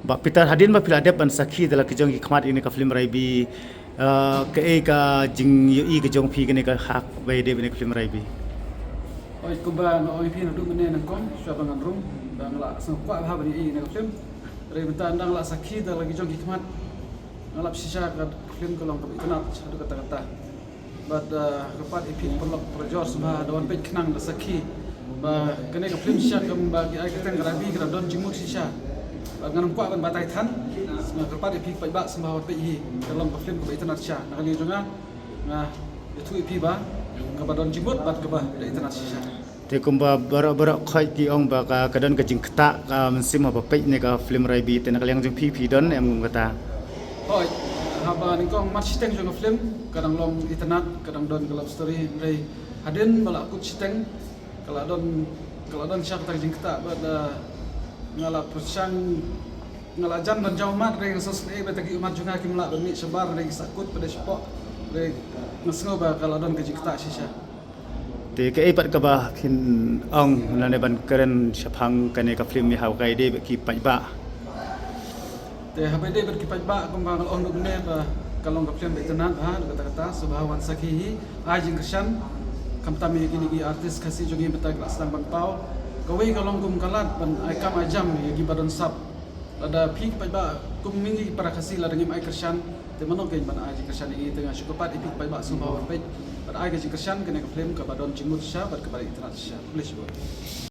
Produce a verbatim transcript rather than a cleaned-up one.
Bah Peter, hadien ba phi la dep ban sakhi da la ki jong ki khmat ïa kane ka film Raibi, eh, kaei ka jingïohi ka jong phi kane ka haba ïadei bad kane ka film Raibi? Oi, kumba nga ong ïa phi naduh mynne nyngkong, shuwa ba ngan rung, ba nga la sngewkwah bha ban ïohi ïa kane ka film. Hynrei mynta ynda nga la sakhi da la ki jong ki khmat, nga lap shisha ka film ka long kaba itynnad haduh katta katta. Bad, uh, kyrpad ïa phi paralok parajor sngewbha da wan peit khnang da sakhi ba kane ka film shisha kumba ki ai kyrteng ka Raibi ka la don jingmut shisha. Bad ngan ym kwah ban batai than, nga kyrpad ïa phi paidbah sngewbha wan peit hi, ka long ka film kaba itynnad shisha. Na ka liang jong nga, nga ïathuh ïa phi ba kaba don jingmut bad kaba da itynnad shisha. Te kumba baroh baroh khoit ki ong ba ka, ka don ka jingktah ka mynsiem haba peit ïa kane ka film Raibi, te na ka liang jong phi, phi don em kum kata? Hooid, haba nyngkong mat shiteng jong ka film ka dang long itynnad, ka dang don ka love story, hynrei hadien ba la kut shiteng ka la don, ka la don shisha kata ka jingktah bad, uh, nga la pyrshang, nga la jan ban jaw ummat, hynrei nga sngewsynei ba kita ki ummat jong nga kim lah ban mih shabar, hynrei ki sahkut pat shapoh, hynrei nga sngew ba ka la don ka jingktah shisha. Te kaei pat kaba phin ong lane ban kren shaphang kane ka film ïa haba ïadei bad ki paidbah? Te haba ïadei bad ki paidbah kumba nga la ong mynne ba ka long ka film ba itynnad bha, haduh katta katta, sngewbha wan sakhi hi, ai jingkyrshan, khamtam ïa kine ki artist Khasi jong ngi mynta ki la sdang ban paw. Kawei ka long kum ka lad ban ai kam ai jam ïa kiba don sap. Lada phi ki paidbah kum ngi ki para Khasi lada ngim ai kyrshan, te mano kein ban ai jingkyrshan ïa ngi? Te nga shu kyrpad ïa phi ki paidbah sngewbha wan peit bad ai ka jingkyrshan kane ka film kaba don jingmut shisha bad kaba itynnad shisha. Khublei shibun.